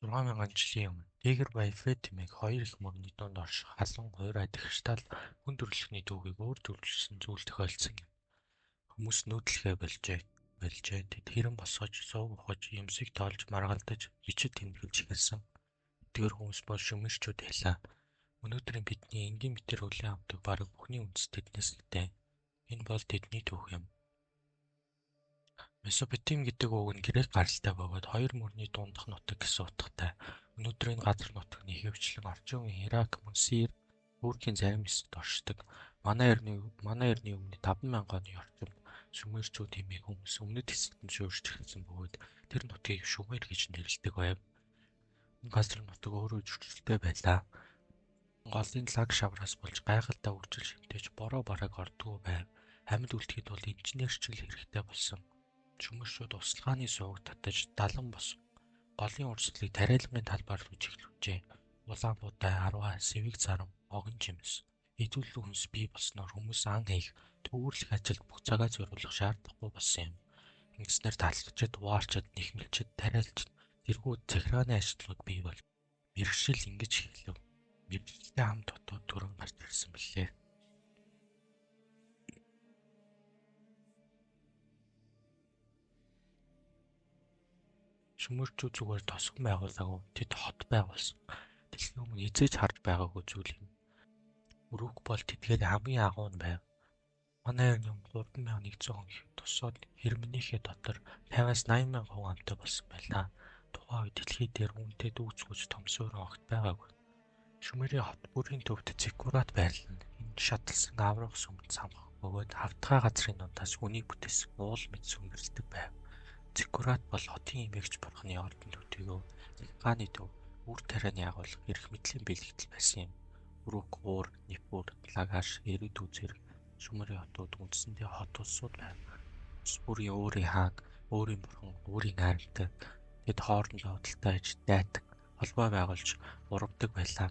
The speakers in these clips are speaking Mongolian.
6000 жилийн өмнө Тигр ба Эфрат хэмээх хоёр их мөрний дунд орших халуун хуурай дахиртал хүн төрөлхтний түүхийг өөр чиглэсэн зүйл тохиолдсон юм. Хүмүүс нүүдлэхээ больжээ. Тэд хэрэм босгож, сувг ухаж, юмсыг тоолж, маргалдаж, бичид тэмдэглэж эхэлсэн. Эдгээр хүмүүс бол шумерчүүд байлаа. Өнөөдрийн бидний энгийн мэтээр хүлээн авдаг бараг бүхний үндэс тэднээс л дээ. Энэ бол тэдний түүх юм. Месопотам гэдэг үг нь грек гаралтай бөгөөд хоёр мөрний дундах нутаг гэсэн утгатай. Өнөөдөр энэ газар нутаг нь ихэвчлэн орчин үеийн Ирак, мөн Сири, Туркийн зарим хэсэгт оршдог. Манай эртний өмнө 5000 оны орчимд шумерчүүд хэмээх хүмүүс өмнөд хэсэгт нь суурьшиж эхэлсэн бөгөөд тэр нутгийг Шумер гэж нэрлэдэг байв. Энэ газар нутаг өөрөө зөрчилтэй байлаа. Голын лаг шавраас болж гайхалтай үржил шимтэж бороо бараг ордоггүй байв. Амьд үлдэхэд бол инженерчил хэрэгтэй болсон. Шумерчүүд услгааны суваг татаж далан бос голын урсгалыг тариалангийн талбар руу чиглүүлжээ. Улаан будай, арваа, сэвэг зарам, огон жимс, хэдүүлэн хүнс бий болсноор хүмүүс ан хийх, төвөрлөх ажилд бүх цагаа зориулах шаардлагагүй болсон юм. Ингэснээр талхчид, уаарчид, нэхмэлчид, тариалчид тэрхүү захиргааны ажлууд бий бол мэргэшил ингэж эхлэв. Мэргэжилтэй хамт хотууд төрөн гарч ирсэн билээ. Шумерчүүд зүгээр тосгон байгуулаагүй, тэд хот байгуулсан. Дэлхийн өмнө хэзээ ч харж байгаагүй зүйл юм. Урук бол тэдгээр хамгийн агуу нь байв. Манай эртний өмнө 3100 он гэхэд тусаад хэрмэнийхээ дотор 50-аас 80 мянган хүн амтай болсон байлаа. Тухайн үед дэлхий дээр үүнтэй дүүцгүүж том суурин огт байгаагүй. Шумерийн хот бүрийн төвд зиккурат байрлана. Энэ шатлсан аврах сүмд самх бөгөөд хавтгай газрын дундаас хүнийг бүтээсэн уул мэт сүмэрлэдэг байв. Зиккурат бол хотын эмээгч бурхны ордон төдийгөө захиргааны төв, үр тарианы агуулга, эрх мэдлийн бэлэгдэл байсан юм. Урук, Уур, Ниппур, Лагаш, Эриду зэрэг Шумерийн хотууд үндсэндээ хот улсууд байв. Улс бүрийн өөрийн хаан, өөрийн бурхан, өөрийн айрамтай. Тэд хоорондоо худалдаа хийж, дайтан, холбоо байгуулж урамдаг байлаа.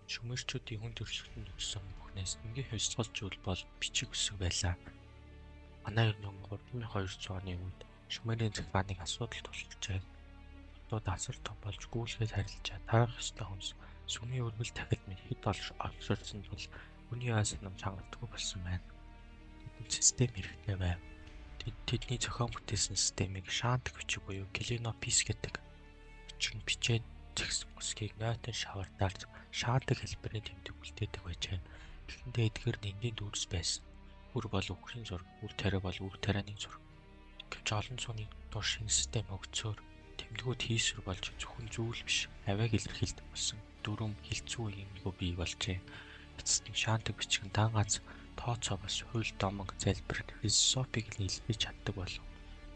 Шумерчүүдийн хүн төрөлхтөнд өгсөн бүхнээс энгийн хувьсгал зүйл бол бичиг үсэг байлаа. Манай эртний өмнө 3200 оны үед Шумерийн захиргааныг асуудал тулгарчээ. Хотууд асар том болж гүйлгээд харилцаа тарах ёстой хүнс сүмийн өргөл тахил мэт хэд олширсан тул хүний ой санамж хангалтгүй болсон байна. Тэдэнд систем хэрэгтэй байв. Тэдний зохион бүтээсэн системийг шаантик бичиг буюу клинопис гэдэг. Учир нь бичээд зэгсэн үсгийг нойтон шавартаарч шаантик хэлбэрийн тэмдэг үлдээдэг байжээ. Эхэндээ эдгээр нь эндийн дүрс байсан. Үр бол үхрийн зураг, үр тариа бол үр тарианы зураг. Гэвч олон зууны турш энэ систем хөгжсөөр тэмдгүүд хийсвэр болж зөвхөн зүйл биш, авиаг илэрхийлдэг болсон. Дүрэм, хилцүү юмгүй бий болжээ. Эцэст нь шаантик бичиг нь дан ганц тооцоо бас хууль домог, залбир, философийг л илэрхийлж чаддаг болов.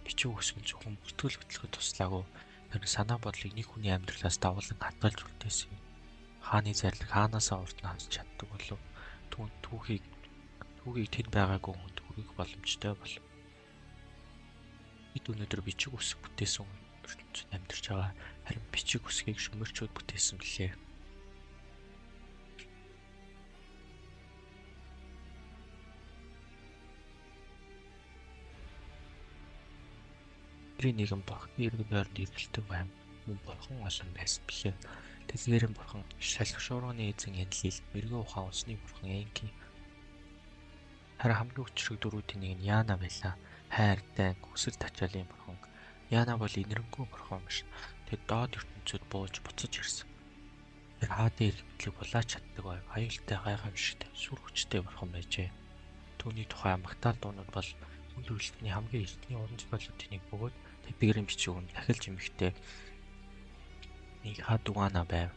Бичиг үсэг нь зөвхөн бүртгэл хөтлөхөд туслаагүй. Тэр санаа бодлыг нэг хүний амьдралаас дагуулan хадгалж үлдээсэн юм. Хааны зарлиг хаанаасаа урд нь хасч чаддаг болов. Түүнд түүхийг тэнд байгаагүй хүнд хүргэх боломжтой болов. Бид өнөөдөр бичиг үсэг бүтээсэн ертөнцөд амьдарч байгаа. Харин бичиг үсгийг шумерчүүд бүтээсэн билээ. Тэдний нэгэн бурхны эргэн тойронд ирэлтэг байв. Мөн бурхан олон байсан билээ. Тэдгээрийн бурхан шалхшуурганы эзэн Энлил, мэрэгэн ухаан усны бурхан Энки. Харин хамгийн хүчрэг дөрүүдийн нэг нь Яна байлаа. Хайр, дайн, хүсэл тачаалын бурхан. Яна бол инэрэнгүй бурхан биш. Тэд доод ертөнцөд бууж буцаж ирсэн. Тэр хаадын эрх мэдлийг булаач чаддаг байв. Аюултай, гайхамшигтай, сүр хүчтэй бурхан байжээ. Түүний тухай магтаал дуунууд бол хүн төрөлхтний хамгийн эртний уран зохиолуудын нэг бөгөөд тэдгээрийн бичиг нь дахилж эмхтэй нэг Хадуана байв.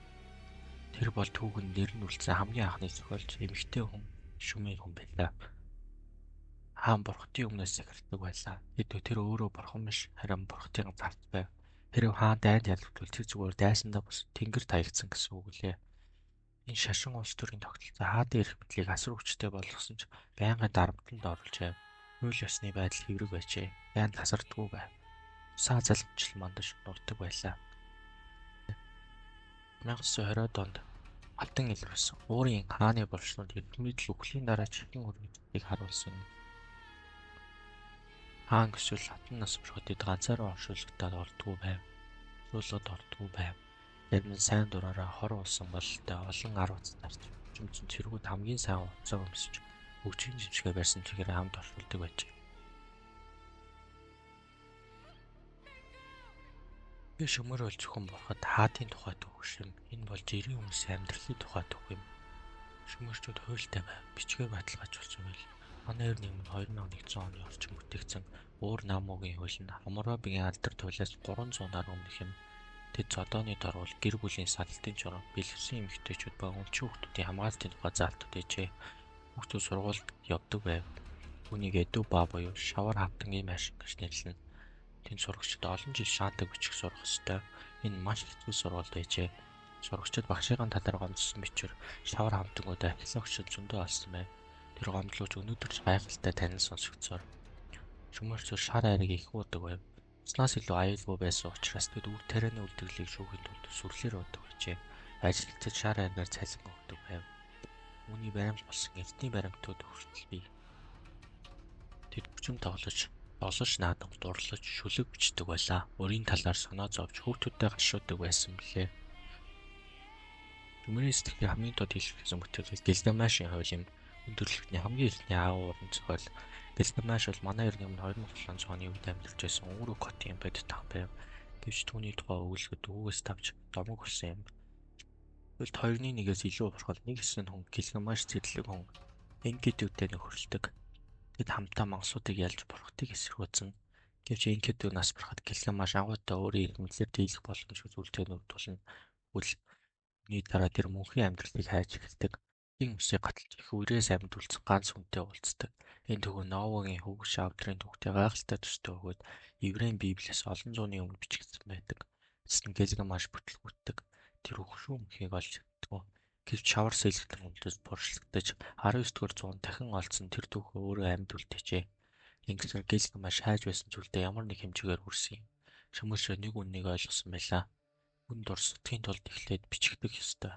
Тэр бол түүхэнд нэр нь үлдсэн хамгийн анхны зохиолч эмэгтэй хүн шумын хүн байлаа. Хаан бурхтын өмнөөс захирдаг байлаа. Тэр өөрөө бурхан биш, харин бурхтын зарц байв. Хэрв хаан дайнд ялагдвал тэр зүгээр дайсандаа бус тэнгэр таягдсан гэсэн үг лээ. Энэ шашин улс төрийн тогтолцоо хаадын эрх мэдлийг асар хүчтэй болгосон ч байнгын дарамтанд оруулжээ. Хууль ёсны байдал хэврэг байжээ. Дайнд тасардаггүй байв. Усаа залгамжил мандаж нурдаг байлаа. 1920-ад онд Алтан илэрсэн. Уурын хааны булшнууд эрдэмтэд үхлийн дараа чихэн өргөдгийг харуулсан юм. Хаан гэсвэл хатан нас барахад ганцаараа оршуулгатад ордгоо байв. Суулгад ордгоо байв. Зарим нь сайн дураараа хор болсон бололтой олон арвац тарч хүчимцэн цэргүүд хамгийн сайн хувцас өмсөж хөгжийн жимсгээ барьсан чигээр хамт оршуулдаг байжээ. Би шөмөр бол зөвхөн бурхад хаадын тухай түүх юм. Энэ бол жирийн хүмүүсийн амьдралын тухай түүх юм. Шөмөрчүүд хуйлтай байв. Бичгээр баталгаажуулсан байл. Манай ер нийгэм нь 2100 оны орчим бүтээгдсэн Уур Намуугийн хууль нь Хаммурабигийн алдар туйлаас 300-аар өмнөх юм. Тэд зодооны дорвол, гэр бүлийн садалтын журам, бэлэвсэн эмэгтэйчүүд ба өмчийн хүүхдүүдийн хамгаалтын тухай заалтууд ээжээ. Хүүхдүүд сургуульд явдаг байв. Үүнийг Эдүба буюу шавар хавтангийн байшин гэж нэрлэнэ. Тэнд сурагчид олон жил шаадаг бичих сурах ёстой. Энэ маш хэцүү сургууль байжээ. Сурагчид багшийн талаар гомдсон бичвэр шавар хамтангуудаа ахлах зөндөө олсон байв. Тэр гомдлууч өнөөдөр ч гайхалтай танил сонсогдсоор. Шүмэрчүүд шар айрыг их уудаг байв. Уснаас илүү аюулгүй байсан учраас тэд үр тарианы үлдэглийг шүүхийн тулд сүрлээр уудаг байжээ. Ажилтнууд шар айргаар цалин өгдөг байв. Үүний баримт болсон эртний баримтууд хүртэл бий. Тэд хүчим тоглож, олож наадам дурлаж, шүлэг бичдэг байлаа. Өрийн талаар санаа зовж хүүхдүүдтэй гашуудаг байсан билээ. Шумерийн сэтгэлийн хамгийн дод хэлсэн бүтээл Гилгамешийн хууль юм. Өндөрлөгтний хамгийн эхний агуу уран зохиол. Гилгамеш бол манай эртний өмнө 2700 оны үед амьдарч байсан Урук хотын бодит хан байв. Гэвч түүний тухай өгүүлэхэд өвгөөс тавж домог болсон юм. Хуульд 2-1-ээс илүү бурхал нэг хэсэг нь хүн Гилгамеш зэрлэг хүн Энкидүтэй нөхөрлөдөг. Тэд хамтдаа мангасуудыг ялж бурхадыг эсэргүүцэн. Гэвч Энкиду нас барахад Гилгамеш агуйтай өөрийн эрх мэдлээр дийлэх боломжгүй зүйлтэй нүрдүүлнэ. Үл үүний дараа тэр мөнхийн амьдралыг хайж эхэлдэг. Хин үсийг гаталж их үрээс амьд үлдсэн ганц хүнтэй уулздаг. Энэ төгөө Новагийн хөвгш Авдрын түүхтэй гайхалтай төстэй бөгөөд Еврейн Библиэс олон зууны өмнө бичигдсэн байдаг. Эцэст нь Гилгамеш бүтлгүүтдэг. Тэр хөгшүүн мөнхийг олж чаддаггүй. Гэвч шавар сэлгэтэн хүндлэж буршлагдаж 19-р зуунд дахин олдсон тэр түүхээ өөрөө амьд үлдээжээ. Ингэсээр Гилгамеш хайж байсан зүйлдээ ямар нэг хэмжээгээр хүрсэн юм. Шөмөршөө нэг үннийг ойлгосон байлаа. Хүн дурсдгийн тулд эхлээд бичигдэх ёстой.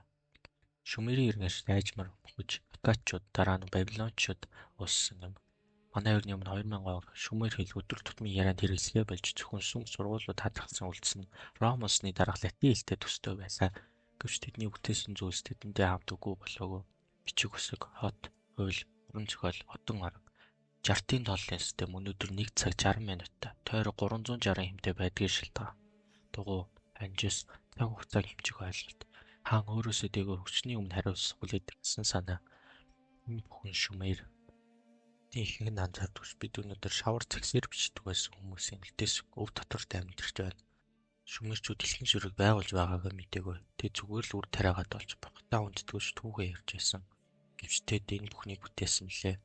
Шумерийн иргэнш айжмар мөхөж Аккадчууд дараа нь Бабилончууд улссан юм. Манай эртний өмнө 2000 он Шумер хэл өдөр тутмын ярианд хэрэглэгээ болж зөвхөн сүм сургуулиуд хадгалсан үлдсэн нь Ром улсны дараах латин хэлтэй төстэй байлаа. Гэвч тэдний бүтээсэн зүйлс тэдэндээ хамт үгүй болоогүй. Бичиг үсэг, хот, хууль, уран зохиол, одон арга, Жартын тооллын систем өнөөдөр 1 цаг 60 минуттай, тойрог 360 хэмтэй байдгийг шилдэг. Дугуй, анжис, цаг хугацааг хэмжих ойлголт. Хаан өөрөөсөө дээгүүр хүчний өмнө хариуцлага хүлээдэг гэсэн санаа. Энэ бүхэн Шумер. Тэдний ихэнх нь анзаардагч бид өнөөдөр шавар зэгсээр бичдэг байсан хүмүүсийн үлдээс өв доторт амьдарч байна. Шумерчүүд дэлхийн шүрэг байгуулж байгааг мдээгүй. Тэд зүгээр л үр тариагаад олж бурхадаа хүндэтгэж түүхээ ярьж байсан. Гэвч тэд энэ бүхнийг бүтээсэн билээ.